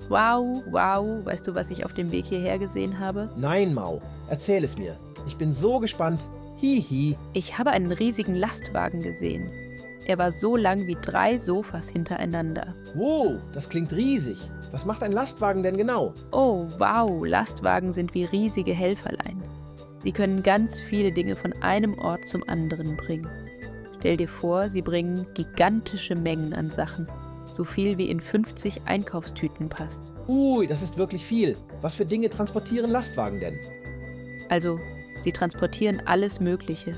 Wow, wow, weißt du, was ich auf dem Weg hierher gesehen habe? Nein, Mau, erzähl es mir. Ich bin so gespannt. Hihi. Ich habe einen riesigen Lastwagen gesehen. Er war so lang wie 3 Sofas hintereinander. Wow, das klingt riesig. Was macht ein Lastwagen denn genau? Oh, wow, Lastwagen sind wie riesige Helferlein. Sie können ganz viele Dinge von einem Ort zum anderen bringen. Stell dir vor, sie bringen gigantische Mengen an Sachen. So viel wie in 50 Einkaufstüten passt. Ui, das ist wirklich viel. Was für Dinge transportieren Lastwagen denn? Also, sie transportieren alles Mögliche.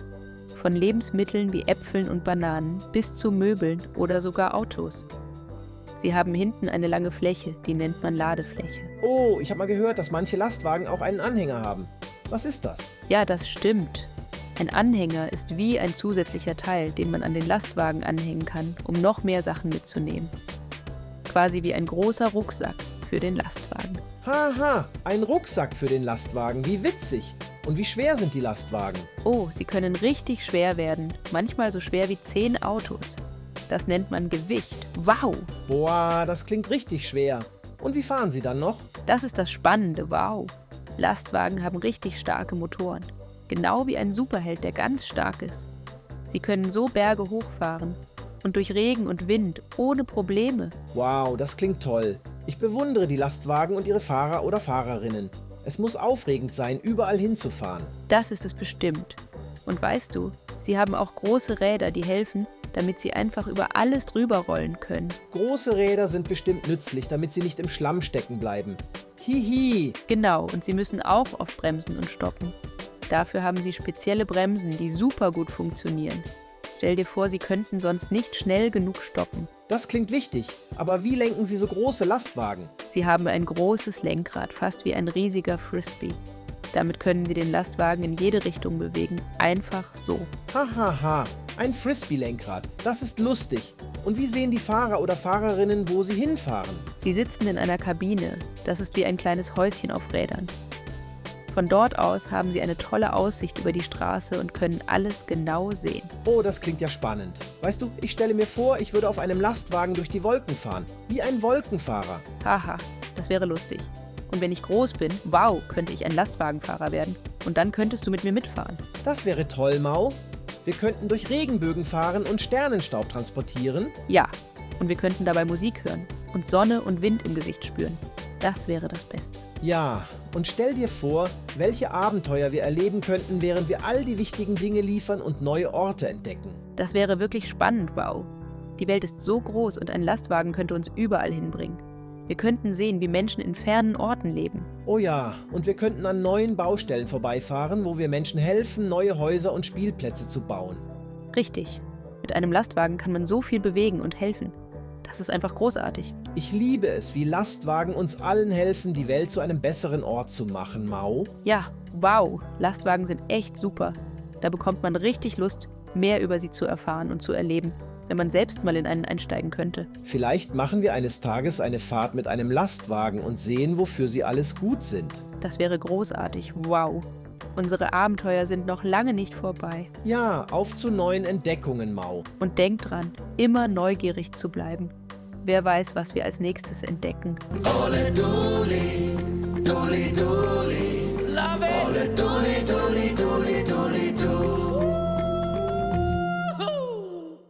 Von Lebensmitteln wie Äpfeln und Bananen bis zu Möbeln oder sogar Autos. Sie haben hinten eine lange Fläche, die nennt man Ladefläche. Oh, ich habe mal gehört, dass manche Lastwagen auch einen Anhänger haben. Was ist das? Ja, das stimmt. Ein Anhänger ist wie ein zusätzlicher Teil, den man an den Lastwagen anhängen kann, um noch mehr Sachen mitzunehmen. Quasi wie ein großer Rucksack für den Lastwagen. Haha, ein Rucksack für den Lastwagen. Wie witzig. Und wie schwer sind die Lastwagen? Oh, sie können richtig schwer werden, manchmal so schwer wie 10 Autos. Das nennt man Gewicht. Wow! Boah, das klingt richtig schwer. Und wie fahren sie dann noch? Das ist das Spannende, wow. Lastwagen haben richtig starke Motoren. Genau wie ein Superheld, der ganz stark ist. Sie können so Berge hochfahren und durch Regen und Wind ohne Probleme. Wow, das klingt toll. Ich bewundere die Lastwagen und ihre Fahrer oder Fahrerinnen. Es muss aufregend sein, überall hinzufahren. Das ist es bestimmt. Und weißt du, sie haben auch große Räder, die helfen, damit sie einfach über alles drüber rollen können. Große Räder sind bestimmt nützlich, damit sie nicht im Schlamm stecken bleiben. Hihi. Genau, und sie müssen auch oft bremsen und stoppen. Dafür haben sie spezielle Bremsen, die super gut funktionieren. Stell dir vor, sie könnten sonst nicht schnell genug stoppen. Das klingt wichtig, aber wie lenken sie so große Lastwagen? Sie haben ein großes Lenkrad, fast wie ein riesiger Frisbee. Damit können sie den Lastwagen in jede Richtung bewegen, einfach so. Hahaha, ein Frisbee-Lenkrad. Das ist lustig. Und wie sehen die Fahrer oder Fahrerinnen, wo sie hinfahren? Sie sitzen in einer Kabine, das ist wie ein kleines Häuschen auf Rädern. Von dort aus haben sie eine tolle Aussicht über die Straße und können alles genau sehen. Oh, das klingt ja spannend. Weißt du, ich stelle mir vor, ich würde auf einem Lastwagen durch die Wolken fahren. Wie ein Wolkenfahrer. Haha, das wäre lustig. Und wenn ich groß bin, wow, könnte ich ein Lastwagenfahrer werden. Und dann könntest du mit mir mitfahren. Das wäre toll, Mau. Wir könnten durch Regenbögen fahren und Sternenstaub transportieren. Ja, und wir könnten dabei Musik hören und Sonne und Wind im Gesicht spüren. Das wäre das Beste. Ja, und stell dir vor, welche Abenteuer wir erleben könnten, während wir all die wichtigen Dinge liefern und neue Orte entdecken. Das wäre wirklich spannend, wow. Die Welt ist so groß und ein Lastwagen könnte uns überall hinbringen. Wir könnten sehen, wie Menschen in fernen Orten leben. Oh ja, und wir könnten an neuen Baustellen vorbeifahren, wo wir Menschen helfen, neue Häuser und Spielplätze zu bauen. Richtig. Mit einem Lastwagen kann man so viel bewegen und helfen. Das ist einfach großartig. Ich liebe es, wie Lastwagen uns allen helfen, die Welt zu einem besseren Ort zu machen, Mau. Ja, wow, Lastwagen sind echt super. Da bekommt man richtig Lust, mehr über sie zu erfahren und zu erleben, wenn man selbst mal in einen einsteigen könnte. Vielleicht machen wir eines Tages eine Fahrt mit einem Lastwagen und sehen, wofür sie alles gut sind. Das wäre großartig, wow. Unsere Abenteuer sind noch lange nicht vorbei. Ja, auf zu neuen Entdeckungen, Mau. Und denk dran, immer neugierig zu bleiben. Wer weiß, was wir als nächstes entdecken. Ole Doli, Doli, Doli, love it. Ole Doli.